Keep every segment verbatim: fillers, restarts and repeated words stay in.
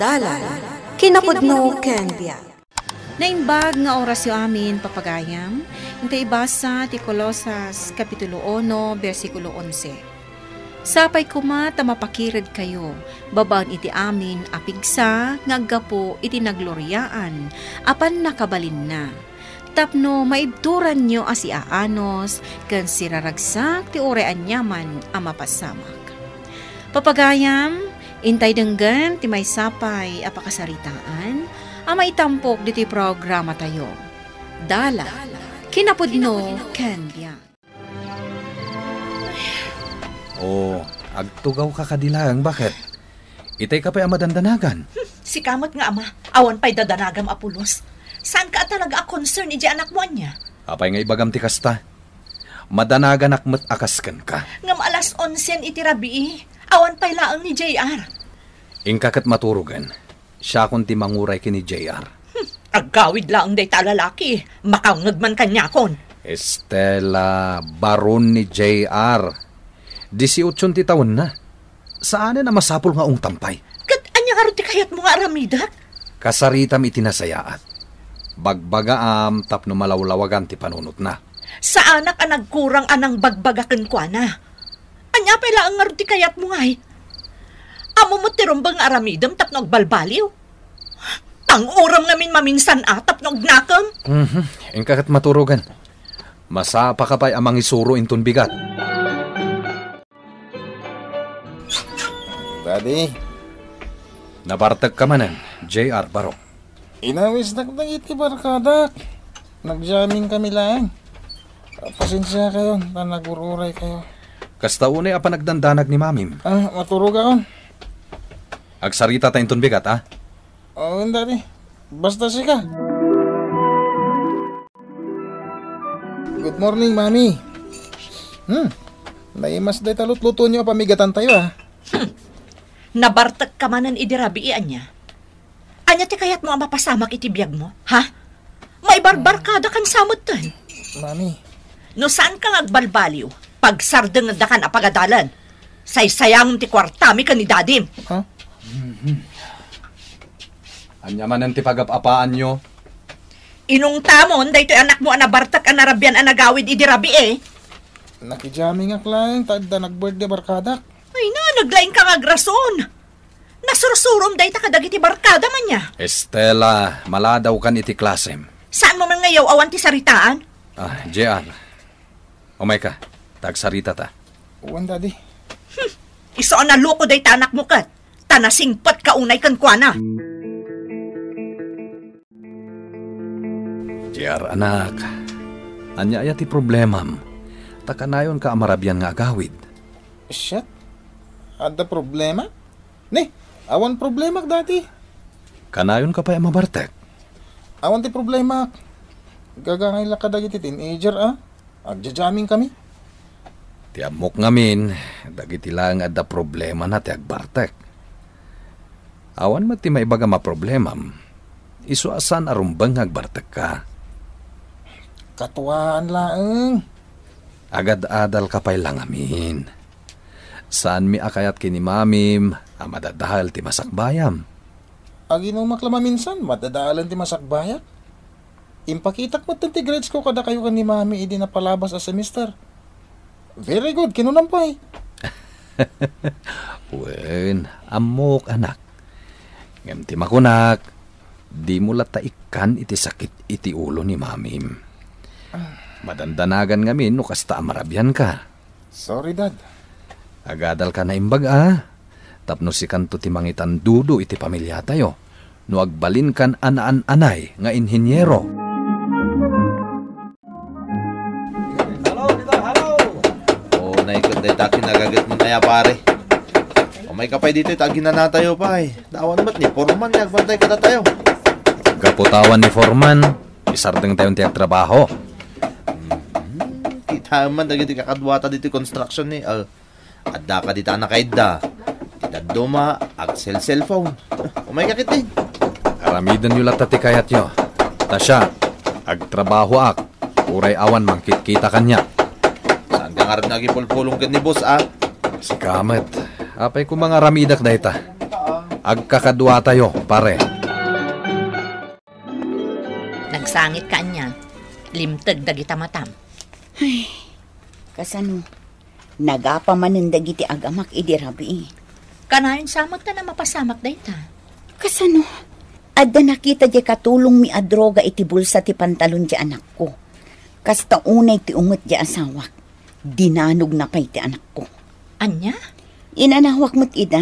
Dalan, kinapudno ken biag. Naimbag nga orasyo amin, papagayam, inta ibasa ti Colosas, Kapitulo uno, bersikulo onse. Sapay koma ta mapakiredkayo babaen iti amin a pigsa nga aggapu iti nagloriaan a pannakabalinna, tapno maibturanyo a siaanus ken siraragsak ti uray aniaman a mapasamak. Papagayam, intay denggen ti maysa pay a pakasaritaan a maitampok ditoy programatayo. Dalan, kinapudno ken biag. O, agtugawka kadi laeng, baket? Itayka pay a madandanagan. Sika met nga ama, awan pay dadanagam a pulos. Saanka a talaga a concern iti anakmo ania? Apay nga ibagam ti kasta? Madanaganak met a kas kenka. Ngem alas onse iti rabii, awan pay laeng ni J R. Inka ket maturogen. Siakon ti manguray ken ni J R. Hmm, aggawid laeng dayta a lalaki. Makangngeg man kaniakon. Estela, baron ni J R. Disiotson ti tawenna. Saanen a masapul nga ungtam pay. Ket ania ngarud ti kayatmo nga aramidek? Kasaritam iti nasayaat. Bagbagaam tapno malawlawagan ti panunotna. Saanak a nagkurang a nangbagbaga kenkuana. Ania pay laeng ngarud ti kayatmo ngay? Ammom met ti rumbeng nga aramidem tapno agbalbaliw. Panguram ngamin maminsan a tapno agnakem. Mhm. Inka ket maturogen. Masapaka pay a mangisuro inton bigat. Daddy. Nabartekka manen, J R, baro. Inawisnak dagiti barkadak. Nag-jamming kami laeng. Pasensiakayon ta nagur-uraykayo. Kasta unay a panagdandanag ni Mamim. Ah, maturogakon. Agsarita ta inton bigat, a? Oo, Daddy. Basta sika. Good morning, Mami. Hmm, naimas dayta lutlutoyo a pamigatantayo, a. Hmm. Nabartekka manen idi rabii, ania? Ania ti kayatmo a mapasamak iti biagmo, ha? Maibarbarkadakan sa metten. Mami. No saanka nga agbalbaliw, pagsardengdakan a pagadalan. Saysayangem ti kuartami ken ni Dadim. Ha? Mhm. Ania manen ti pagap-apaanyo? Inungtamon daytoy anakmo a nabartek a narabian a nagawid idi rabii. Nakijammingak laeng ta adda nag-birthday barkadak. Ay na, naglaingka nga agrason. Nasursurom dayta kadagiti barkadam, ania? Estela, maladawkan iti klasem. Saanmo man nga yaw-awan ti saritaan? Ah, J R. Umayka, ta agsaritata. Wen, Daddy. Hmm. Isu a naloko dayta anakmo ket ta nasingpetka unay kenkuana. J R, anak, ania aya ti problemam? Ta kanayonka a marabian nga agawid. Shit. Adda problema? Ni, awan problemak, Daddy. Kanayonka pay a mabartek? Awan ti problema. Gagangay la kadagiti teenager, a. Agja-jamming kami. Ti ammok ngamin, dagiti laeng adda problemana ti agbartek. Awan met ti maibagam a problemam. Isu a saan a rumbeng nga agbartekka. Katuaan laeng. Agad-adalka pay la ngamin. Saanmi a kayat ken ni Mamim a madadael ti masakbayam. Aginumak la maminsan, madadaelen ti masakbayak. Impakitak metten ti grades ko kadakayo ken ni Mami idi napalabas a semester. Very good, kinunam pay. Wen, ammok, anak. Ngem ti makunak, dimo latta ikkan iti sakit iti ulo ni Mamim. Madandanagan ngamin no kasta a marabianka. Sorry, Dad. Agadalka naimbag a, tapno sikanto ti mangitandudo iti pamiliatayo, no agbalinkan a naan-anay nga inhiniero. Hello, Tito, hello! O, naikot dayta kinagaget ni Naya, pare. Umayka pay ditoy ta aginanatayo pay. Awan met ni Foreman nga agbantay kadatayo. Gapu ta awan ni Foreman, isardengtayon ti agtrabaho. Hmm, kitaem man dagiti kakaduata ditoy construction ni, ah, adda kadita a nakaidda. Ti dadduma, agcell-cellphone. Umayka ketdi. Aramidenyo latta ti kayatyo. Ta siak, agtrabahoak, uray awan mangkitkita kaniak. Saanka ngarud nga agipulpulong ken ni boss, a? Sika met. Apay koma nga aramidak dayta? Agkakaduatayo, pare. Nagsangit ka ania? Limteg dagita matam. Ay, kasano? Nagapa manen dagiti agamak idi rabii. Kanayon sa met ta a mapasamak dayta. Kasano? Adda nakita diay katulongmi a droga iti bulsa ti pantalon diay anakko. Kasta unay ti unget diay asawak. Dinanogna pay ti anakko. Ania? Inanawak met ida.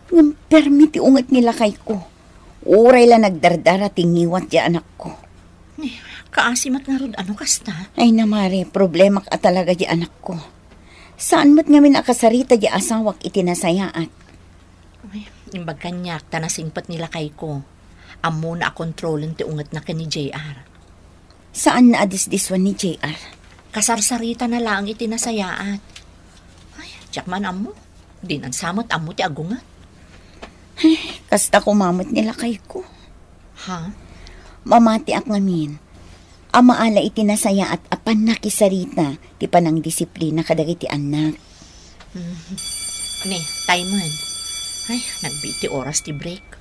Ngem permi ti unget ni lakayko. Uray la nagdardara ti ngiwat diay anakko. Eh, kaasi met ngarud a no kasta? Ay, namari, problemak a talaga diay anakko. Saan met ngamin a kasarita diay asawak iti nasayaat? Ay, imbag kaniak ta nasingpet ni lakayko. Ammona a kontrolen ti ungetna ken ni J R. Saanna a disdisuen ni J R? Kasarsaritana laeng iti nasayaat. Ay, diak man ammo. Dinan sa met ammo ti agunget. Ay, kasta koma met ni lakayko. Ha? Mamatiak ngamin a maala iti nasayaat a pannakisarita ti panangdisiplina kadagiti annak. Mhm. Ne, time man. Ay, nagbiit ti oras ti break.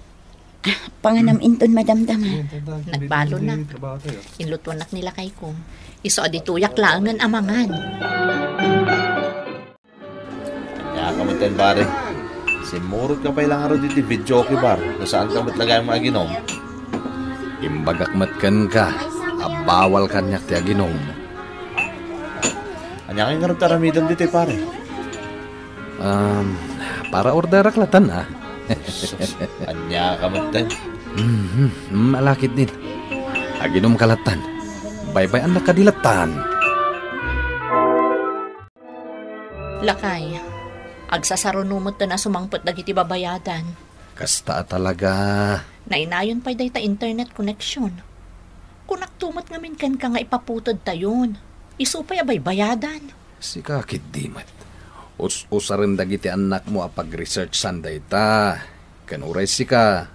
Ah, panganam inton madamdama. Nagbalon na. Inlutuannak ni lakayko. Isu a ditoyak laengen a mangan. Ania ka met, pare? Simmurot ka pay la ngarud iti videoke bar, no saan ka met la gayam nga aginom. Imbagak met kenka a bawal kaniak ti aginom. Ania ngay ngarud ti aramidem ditoy, pare? Um, para orderak latan, ah. Sus, ania ka met, tay? Mhm, mm, alakit din. Aginom ka latan. Baybay-annak kadi latan. Lakay, agsasaruno met a sumangpet dagiti babayadan. Kasta a talaga. Nainayon pay dayta internet connection. Kunakto met ngamin kenka nga ipaputedtayon. Isu pay a baybayadan. Sika ketdi met. Us-usaren dagiti annakmo a pag-researchan dayta. Ken uray sika,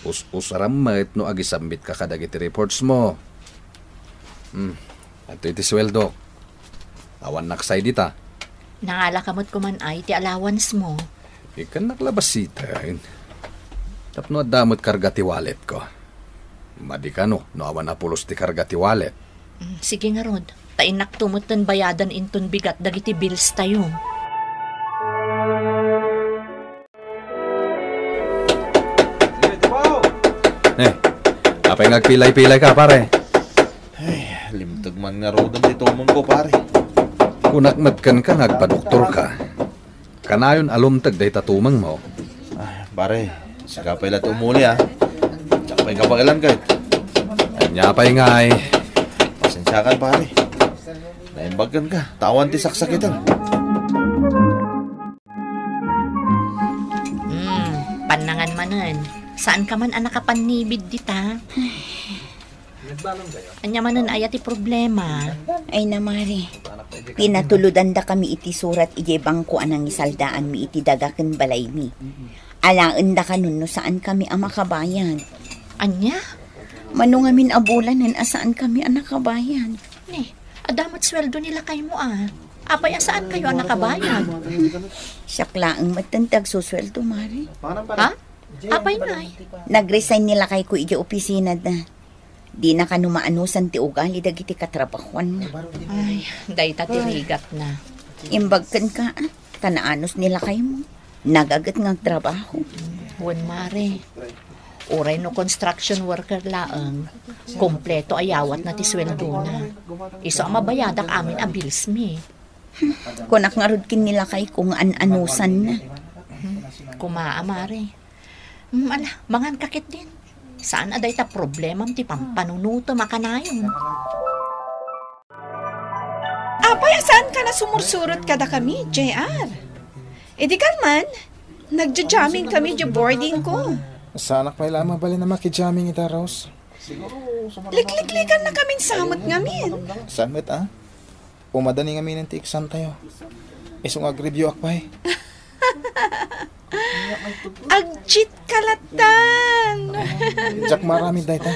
us-usaram met no agisubmitka kadagiti reportsmo. Hmm. Adtoy ti sueldok. Awan naksay dita. Nangalaka met koman ay ti allowance mo. Ikkannak la basiten. Tapno adda met karga ti walletko. Madi kano no awan a pulos ti karga ti wallet. Mm, sige ngarud. Ta innakto metten bayadan inton bigat dagiti bills tayo. Eh, apay nga agpilay-pilay ka, pare? Ay, limteg man ngaruden ti tumengko, pare. Kunak met kenka nga agpadoktorka. Kanayon a lumteg dayta tumengmo. Ah, pare, sika pay la ti umuli, ah. Diak pay kabaelan ket. Ania pay ngay? Pasensiakan, pare. Naimbag kenka, ta awan ti saksakiten. Hmm, pannangan manen. Saan ka man a nakapannibid dita? Ania manen aya ti problema? Ay, namari. Pinatulodandakami iti surat idiay bangko a nangisaldaanmi iti daga ken balaymi. Alaendaka no saankami a makabayad. Ania? Mano ngamin a bulanen a saankami a nakabayad. Ni, adda met sueldo ni lakaymo, ah. Apay a saankayo a nakabayad? Siak laeng metten ti agsusueldo, mari. Ha? Apay ngay? Nag-resign ni lakayko idiay opisinada. Dina kano maanusan ti ugali dagiti katrabahuanna. Ay, dayta ti rigatna. Imbag kenka, ah, ta naanus ni lakaymo. Nagaget nga agtrabaho. Wen, mare. Uray no construction worker laeng, kompleto a yawatna ti sueldona. Isu a mabayadak amin a billsmi. Kunak ngarud ken ni lakayko nga an-anusanna. Hmm, kumaa, mare. Hmm, ala, manganka ketdin. Saan a dayta problemam ti pampanunotem a kanayon. Apay a saanka a sumursurot kadakami, J R? Idi kalman, nagja-jamming kami idiay boarding ko. Saanak pay la a mabalin a maki-jamming ita, Rose. Likliklikankami sa met ngamin. Saan met, ah? Umadani ngamin ti exam tayo. Isu nga ag-review ak pay. Ag-cheat ka latan. Diak maaramid dayta.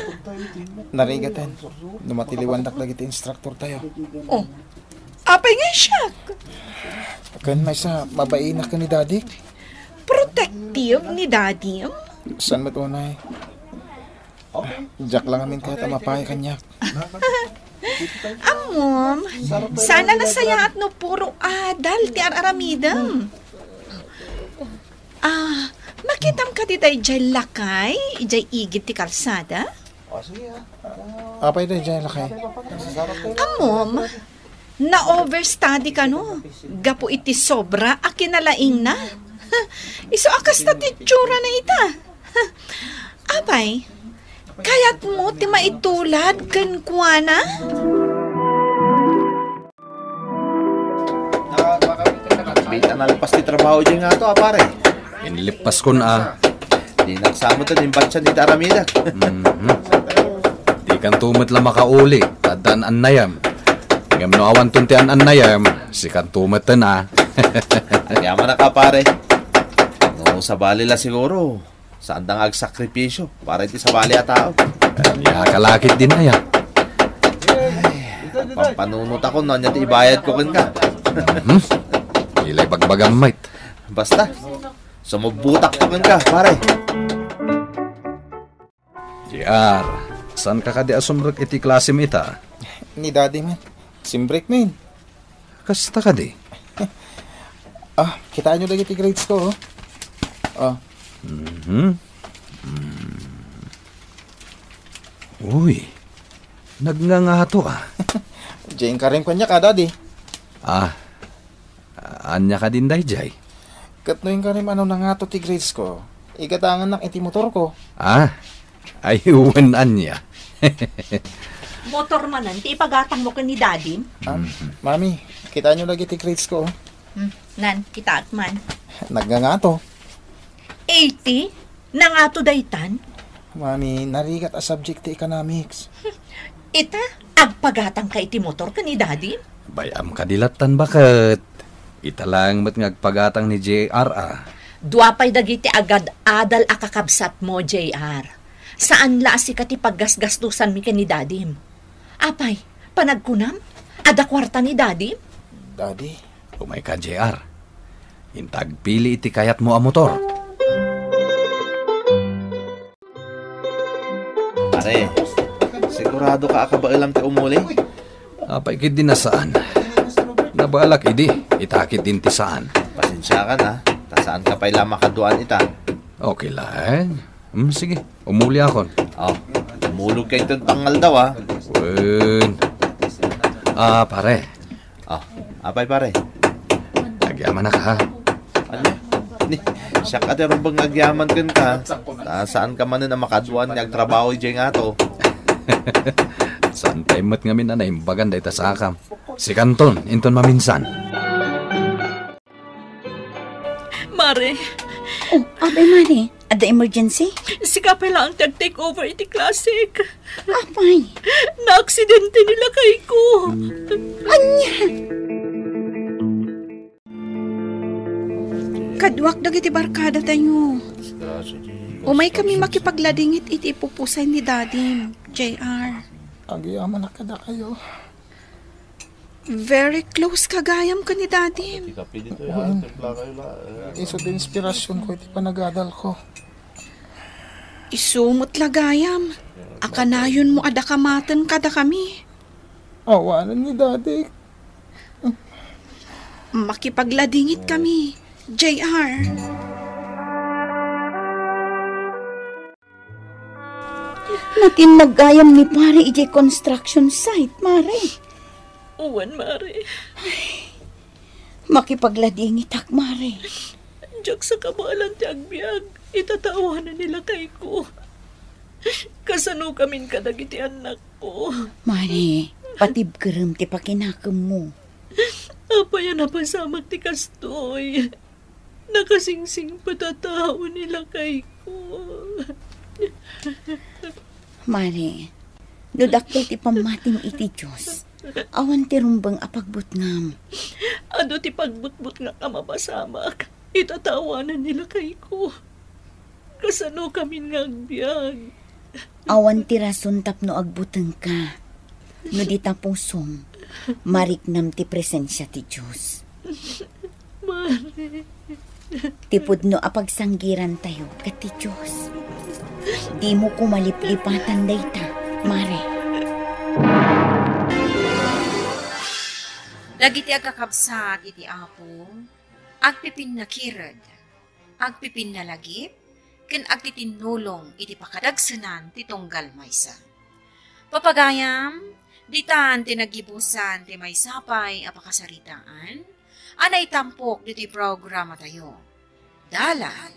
Narigaten no matiliwandak dagiti instructor tayo. Oh, apay nga siak? Ken maysa, mabainak ken ni Dadik. Protective ni Dadim? Saan met unay? Diak lang amin kayat a mapay kaniak. Ammom, saan a nasayaat no puro adal ti ar-aramidem. Ah, makitam kadi daydiay lakay, idiay igid ti kalsada? Apay daydiay lakay? Ammom, na-overstudy kano, gapu iti sobra a kinalaingna. Isu a kasta ti itsura na ita. Apay, kayatmo ti maitulad kenkuana? Dita nalpas ti trabaho diay ngato, a pare. Inlippaskon a. Di nagsamot a dimbatian dita aramidek. Mhm. Dikanto met la makauli, ta adda an-annayem. Ngem no awanton ti an-annayem, sikanto metten a. Agyamanak a pare. No sabali la siguro, saanda nga agsakripisio para iti sabali a tao. Ania ka la ketdin aya? Pampanunotakon no ania ti ibayadko kenka. Mhm. Ilay bagbagam met. Basta, sumubbotakto kenka, pare. J R, saanka kadi a sumrek iti klasem ita? Ni Daddy man. Simrek men. Kasta kadi? Ah, kitaenyo dagiti grades ko, oh. Oh. Mhm. Mm. Uy, nagngangato, ah. Diay inkarem kaniak, a, Daddy. Ah, ania kadin daydiay? Ket no inkarem a no nangato ti grades ko, igatangannak iti motorko. Ah, ay, wen ania. Motor manen ti ipagatangmo ken ni Dadim? Ah, Mami, kitaenyo dagiti grades ko, oh. Hmm, nan, kitaek man. Nagngangato. Eighty? Nangato daytan? Mami, narigat a subject ti economics. Ita, agpagatangka iti motor ken ni Daddy? Bay-am kadi lattan baket. Ita laeng met nga agpagatang ni J R a. Dua pay dagiti agad-adal a kakabsatmo, J R. Saan la a sika ti paggasgastosanmi ken ni Dadim. Apay, panagkunam? Adda kuarta ni Dadim? Daddy? Umayka, J R. Inta agpili iti kayatmo a motor. Pare, siguradoka a kabaelam ti umuli? Apay ketdi a saan. Nabaelak idi, ita ketdin ti saan. Pasensiakan, a. Ta saanka pay la makaduan ita. Okay laeng. Hmm, sige, umuliakon. Oh, umulogka inton pangaldaw, a. Wen. Ah, pare. Oh, apay, pare? Agyamanak, ha? Ania? Ni, siak a ti rumbeng nga agyaman kenka. Ta saanka manen a makaduan nga agtrabaho idiay ngato. Saan pay met ngamin a naimbagan dayta sakam? Sikanton, inton maminsan. Mare. Oh, apay, Mare? Adda emergency? Sika pay laeng ti ag-take over iti Classic. Apay? Naaksidente ni lakayko. Ania? Kaduak dagiti barkadatayo. Umaykami makipagladingit iti ipupusay ni Dadim, J R. Agyamanak kadakayo. Very close ka gayam ken ni Dadim. Wen. Isu ti inspirasionko iti panagadalko. Isu met la gayam a kanayonmo a dakamaten kadakami. Awanen ni Dadi. Makipagladingitkami, J R. Natinnag gayam ni Pare idiay construction site, Mare. Wen, Mare. Makipagladingitak, Mare. Diak sa kabaelan ti agbiag, ita ta awanen ni lakayko. Kasanokamin kadagiti annakko? Mare, patibkerem ti pakinakemmo. Apay a napasamak ti kastoy? Nakasingsingpet a tao ni lakayko. Mare, no dakkel ti pammatim iti Dios, awan ti rumbeng a pagbutngam. Adu ti pagbutbutngak a mapasamak, ita ta awanen ni lakayko. Kasanokamin nga agbiag? Awan ti rason tapno agbutengka. No di ta pusom, mariknam ti presensia ti Dios. Mare. ti pudno a pagsanggirantayo ket ti Dios. Dimo koma liplipatan dayta, Mare. Dagiti agkakabsat iti Apo, agpipinnakired, agpipinnalagip, ken agtitinnulong iti pakadagsenan ti tunggal maysa. Papagayam, ditan ti naggibusan ti maysa pay a pakasaritaan a naitampok ditoy programatayo. Dalan,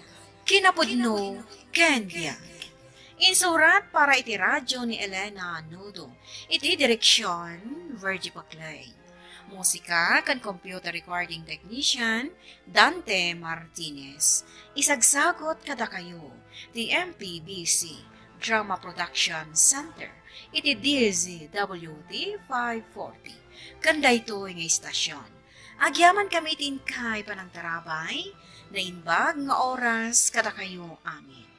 kinapudno, ken biag. Insurat para iti radyo ni Elena Nudo. Iti direksyon, Virgie Paclay. Musika ken computer recording technician, Dante Martinez. Isagsagot kadakayo ti M P B C Drama Production Center iti D Z W T five forty. Ken daytoy nga istasyon, agyamankami iti inkay panangtarabay, naimbag nga oras kadakayo amin.